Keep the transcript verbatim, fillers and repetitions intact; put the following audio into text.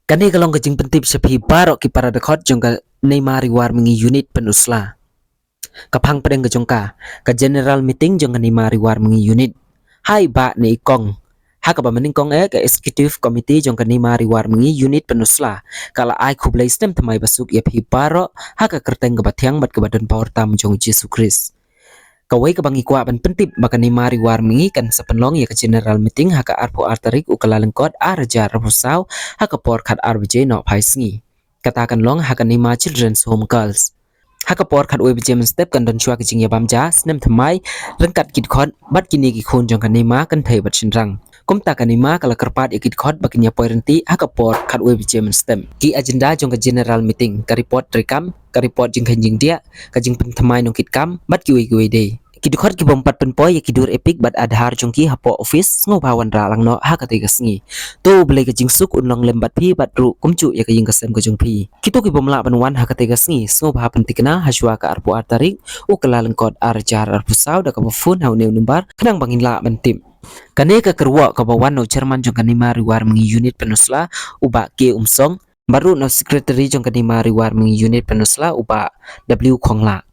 Kane ka long ka jingpyntip sha phi baroh ki para dkhot jong ka Neima Ri War Mihngi Unit Pynursla. Ka phang pdeng ka jong ka, ka general meeting jong ka Neima Ri War Mihngi Unit. Hai ba ne i kong. Ha kaba mynnyngkong eh ka executive committee jong ka Neima Ri War Mihngi Unit Pynursla ka la ai khublei snem thymmai basuk ïa phi baroh ha ka kyrteng kaba thiang bad kaba don power tam jong Jisu Khrist. Kawei kaba ngi kwah ban pyntip ba ka Neima Ri War Mihngi kan sa pynlong ïa ka general meeting ha ka arphew ar tarik u Kyllalyngkot ar hajar arphew saw ha ka por khat ar baje noh phai sngi. Kata kan long ha ka Neima Children's Home Girls. Ha ka por khat wei baje mynstep kan don shuwa ka jingïabam ja snem thymmai ryngkat ki dkhot bad kine ki khun jong ka Neima kynthei bad shynrang. Kumta ka Neima ka la kyrpad ïa ki dkhot ba kin ïa poi rynti ha ka por khat wei baje mynstep. Ki agenda jong ka general meeting, ka report treikam, ka report jingkheiñ jingdiah, ka jingpynthymmai nongkitkam bad kiwei kiwei de. Ki dkhot ki bym pat pynpoi ïa ki dur EPIC bad Aadhaar jong ki hapoh office sngewbha wanrah lang noh ha katei ka sngi. To U Blei ka jingsuk un long lem bad phi bad ruh kumjuh ïa ka ïing ka sem ka jong phi. Kito ki bym lah ban wan ha katei ka sngi sngewbha pynthikna ha shuwa ka arphew ar tarik u Kyllalyngkot ar hajar arphew saw da kaba phone ha une u number khnang ba ngin lah ban tip. Kane ka kyrwoh kaba wan na u chairman jong ka Neima Ri War Mihngi Unit Pynursla u Bah K Umsong, bad ruh na u secretary jong ka Neima Ri War Mihngi Unit Pynursla u Bah W Khonglah.